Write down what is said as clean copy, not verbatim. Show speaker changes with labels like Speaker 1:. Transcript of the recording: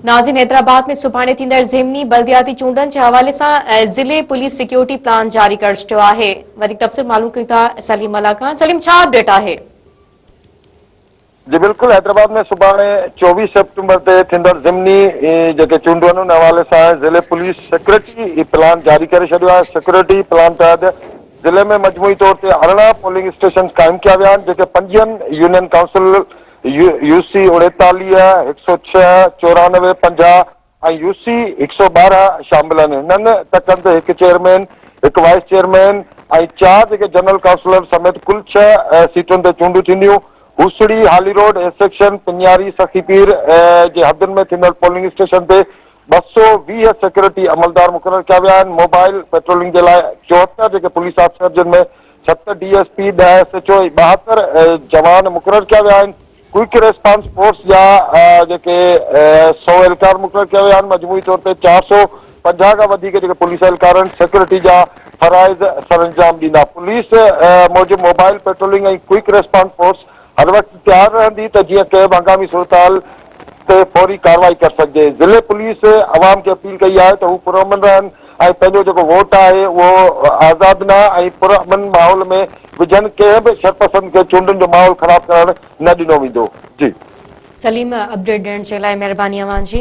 Speaker 1: ناظرين حيدرآباد ۾ سڀاڻي ٿيندڙ ضمني بلدياتي چونڊن جي حوالي سان ضلعي پوليس سيڪيورٽي پلان جاري ڪري ڇڏيو آهي. وڌيڪ تفصيل معلوم ڪيون ٿا سليم ملاح کان. سليم ڇا اپڊيٽ آهي؟
Speaker 2: جي بلڪل حيدرآباد ۾ سڀاڻي 24 سيپٽمبر تي ٿيندڙ ضمني جيڪي چونڊون آهن ان حوالي سان ضلعي پوليس سيڪيورٽي پلان جاري ڪري ڇڏيو آهي. سيڪيورٽي پلان تحت ضلعي ۾ مجموعي طور تي 18 پولنگ اسٽيشنز قائم ڪيا ويا آهن جيڪي پنجويهن يونين ڪائونسل، يو سي 39، 106، 94، 50 ۽ يو سي 112 شامل آهن. هنن تڪن تي هڪ چيئرمين، هڪ وائيس چيئرمين ۽ چار جيڪي جنرل ڪائونسلر سميت ڪل ڇهه سيٽن تي چونڊون ٿينديون. Hosri, Hali road, A section, Pinyari, Sakhi Pir جي حدن ۾ ٿيندڙ پولنگ اسٽيشن تي 220 سيڪيورٽي عملدار مقرر ڪيا ويا آهن. موبائل پيٽرولنگ جي لاء 74 جيڪي پوليس آفيسر جن ۾ ست ڊي ايس پي، ڏهه ايس ايڇ او ۽ 72 جوان مقرر ڪيا ويا آهن. ڪوئڪ ريسپانس فورس جا جيڪي سئو اهلڪار مقرر ڪيا ويا آهن. مجموعي طور تي 450 کان وڌيڪ جيڪي پوليس اهلڪار آهن سيڪيورٽي جا فرائض سرانجام ڏيندا. پوليس موجب mobile patrolling ۽ quick response force هر وقت تيار رهندي ته جيئن ڪنهن به هنگامي صورتحال تي فوري ڪارروائي ڪري سگهجي. ضلعي پوليس عوام کي اپيل ڪئي آهي ته هو پرامن رهن ۽ پنهنجو جيڪو ووٽ آهي اهو آزادنه ۽ پرامن ماحول ۾ وجهن، ڪنهن به شرپسند کي چونڊن جو ماحول خراب ڪرڻ نه ڏنو ويندو. جي.
Speaker 1: سليم اپڊيٽ ڏيڻ جي لاء مهرباني اوهان جي.